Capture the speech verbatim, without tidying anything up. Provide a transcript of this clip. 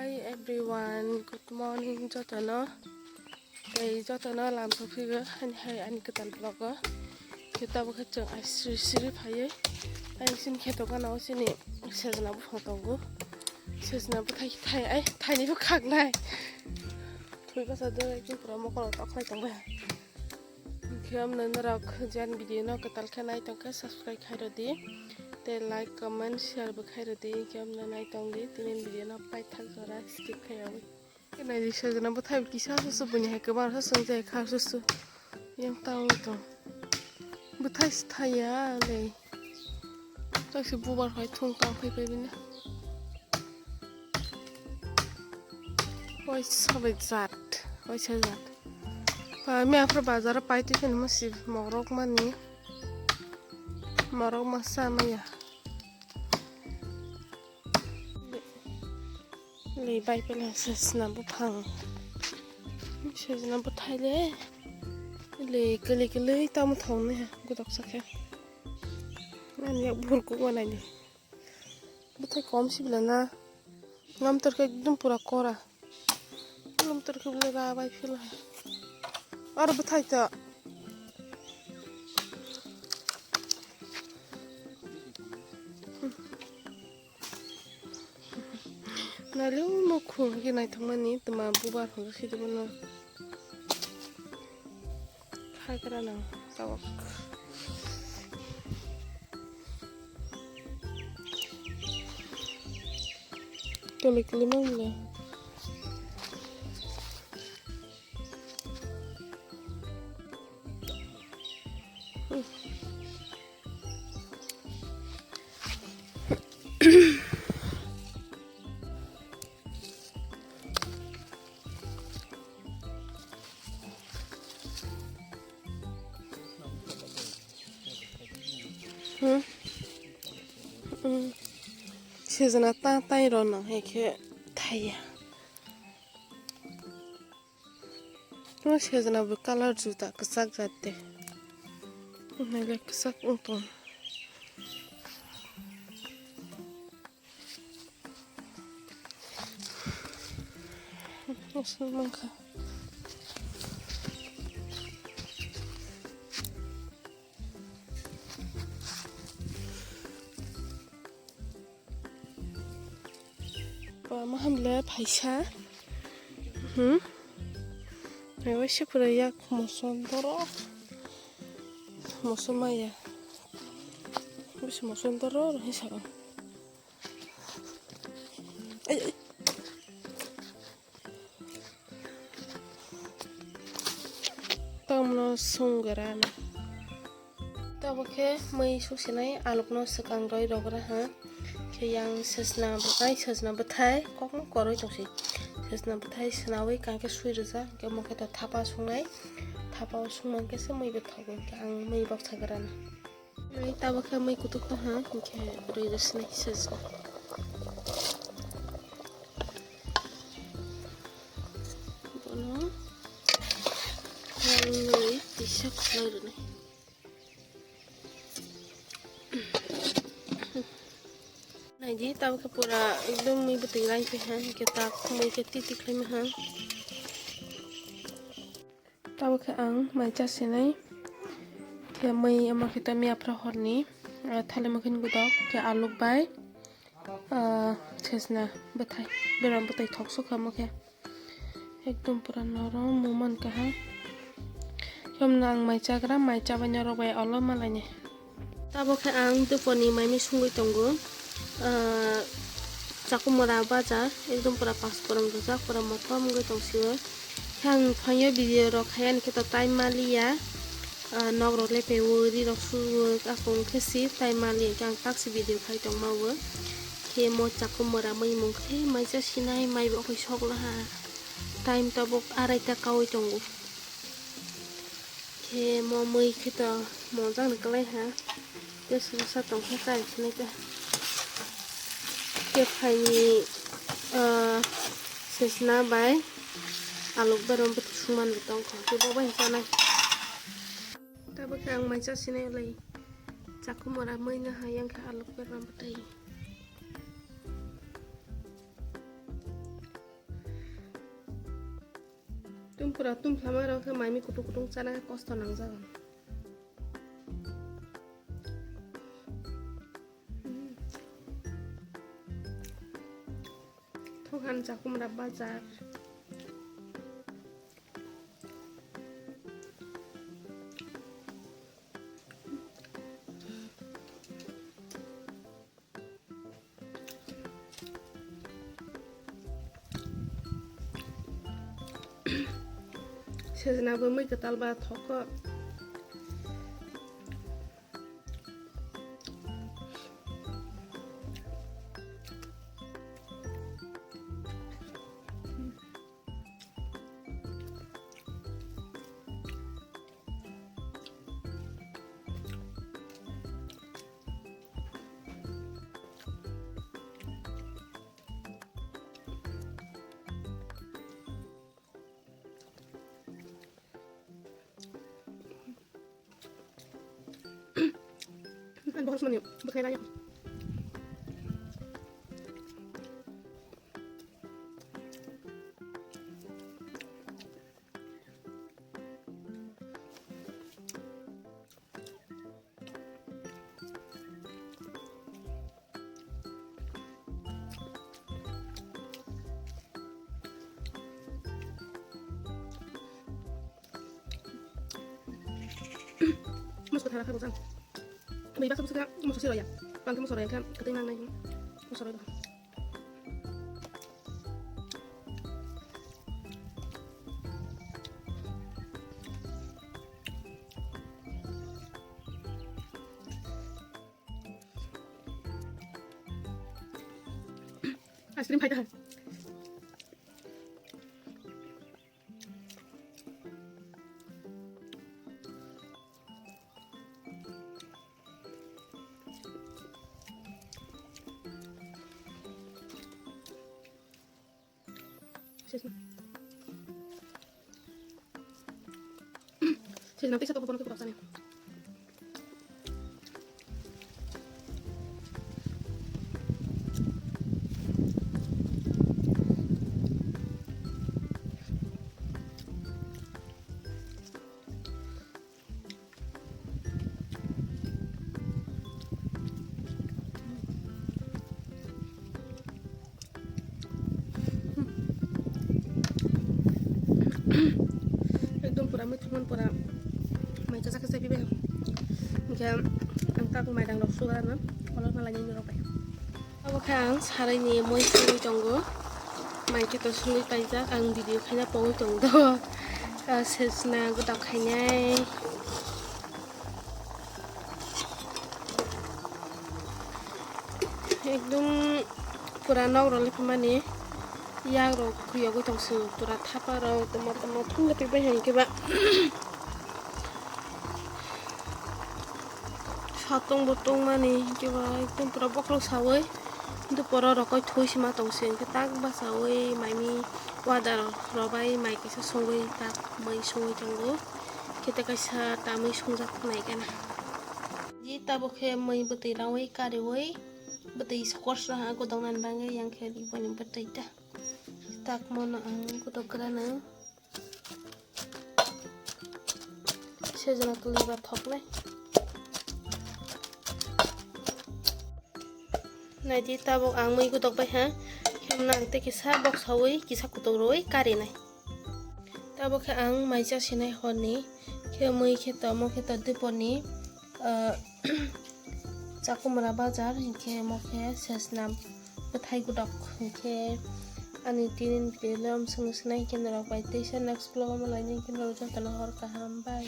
Hi everyone, good morning jotono. Tei jotono lam sophigo ani hai ani kwtal vlog o. Khe tabuk khe chwng ai sri sri phaiwi ani sini kheto gana o sini sejna buphang tongo. Sejna buthai thai ai thaini bo khaknai. Thwi basa dwrai khe pura mokolo tok khlai tongbai. Khe amno norok jan video no kwtal khe nai tongkhe subscribe khai rwdi. Tei like, comment, share bo khai rwdi. Khe amno nai tongdi tini video no paithak jora skip khaiyawi. Khe nai di sejna bwthai kisa susu bini hai kwbang sa sung jai kha susu. Yang tang tong. Bwthai si thaya le. Taksi bubar hai thung tang phai phai bini. Waisa bai jat, waisa jat. Ba, mi aphra bazar o pai twi phano masi morok mani. Morok masa maya. Le bai pela sejna buphang. Sejna bwthai le. Le kwlwi kwlwi tamo thong ne godok sakhe. Ani yak burkuk manai ni. Bwthai kom si bela na. Ngam tor khe ekdom pura kora. Ngam tor khe bela ra bai phila. Aro bwthai ta. Naliu no khum khe naithok mani tma bubar hwnjak si tongmano. Khagra nang tabok. Kele kele mang le. Hmm? Hmm. Sejna ta tai rono hai khe thaiya. Tuma sejna bo colour juda kwchak jat de. Naile kwchak wng tong. Aswk mankha. Ba, ma hamle phaisa. Hmm? Hai waisa pura yak moso doro. Moso maya. Bisi moso doro hinsa. Ai, ai. Tamno songwrana. Tabuk khe mui suksinai alukno swkang roi rogra ha. Khe yang sejna bwthai, sejna bwthai kokno koroi tongsi. Sejna bwthai swnawi kangkhe sui rwjak, hwnkhe mokhe to thapa sungnai. Thapa o sungmankhe se mui bwthogo, hwnkhe ang mui boksa grana. Ai, tabuk khe mui kutuk tong ha, hinkhe rwi rwsini sejna. Bono rwi tisa khlai rwni. Naidi, tabuk khe pura ekdom mui bwtwi lain phai ha, hinkhe tak mui khe titi khlaima ha. Tabuk khe ang mai chasinai. Khe mui omo khe tamni aphra horni, ah, thali mokhin gudok khe aluk bai, ah, sejna bwthai, berma bwtwi thok sukha omo khe. Ekdom pura norom muman kaha. Khe omno ang mai chagra, mai chabai norok bai olo malaini. Tabuk khe ang doponi mai mui sungwi tongo. Ah, chakumura baja, ekdom pura pasporong rijak, pura motom wngwi tongsio. Khe ang phaio video rok khaiyani khe to time maliya. Ah, nok rok le pewo, ri rok suwo, akung khe si time maliya khe ang taksi video khai tongma wo. Khe mo chakumura mui mung khe mai chasinai, mai bo khe sok laha. Time tabuk araita kawi tongo. Khe mo mui khe to monjak ni kwlai ha. Tei swngsa tong khe kai khnai ta. Khe phaini, ah, sejna bai aluk berma bwtwi sungman bo tong kha. Khe bo bai chanai. Tabuk khe ang mai chasinai lai. Chakumura mui no ha yang khe aluk berma bwtwi. Tumpura tumphlama rok khe maimi kutung kutung chana khe kosto nangjago. Thokhan Chakumra bazar. Sejna bo mui kwtal ba thok kho. Ang bohor sumani bwkhwnai raya. Moso thara kha bujang. Bai baksa bwswk kha moso siro ya. Bang khe moso roi kha kwtwi nang nai. Moso roi do. Ice cream phai ta. Sejna. Sejna tisa to bono khe kwtal sani. Ekdom pura muitu mon pura mai chajak khe chaipibai. Hingkhe ang tak mairang rok sugar ano kolok na lainai norok bai. Abo khe ang sarai ni moi songwi tongo. Mai khe to songwi paijak, ang video khaina pogwi tong do. Ah, sejna godak khainai. Ekdom pura nok rok le phaimani yak rok khuyogwi tong sio, pura thapa rok tamo tamo thum le paibai hai khe ba. Satung bo tongmani hwnkhe ba ekdom pura bokhorok sawi dupor o rokoi thwi sima tong se hwnkhe tak bachawi maimi wader rok bai mai kisa songwi tak mui songwi tongo. Kete kaisa tamwi songjak nai gana. Ji tabuk khe mui bwtwi rawi kariwi bwtwi sokor sra ha godok nani bagwi yang khe riboni bwtwi ta. Tak mono ang godok grana. Sejna tuli ba thoknai. Naidi tabuk ang mui godok bai ha. Himna ang tei kisa bok sawi kisa kutung rwi karinai. Tabuk khe ang mai cha sinai horni khe mui khe to mo khe to diponi, ah, Chakumra bazar hinkhe mo khe sejna bwthai godok hinkhe ani tinin video le om sung sinai hinkhe norok bai teisa next vlog o malai nai hinkhe norok jotono hor kaham bye.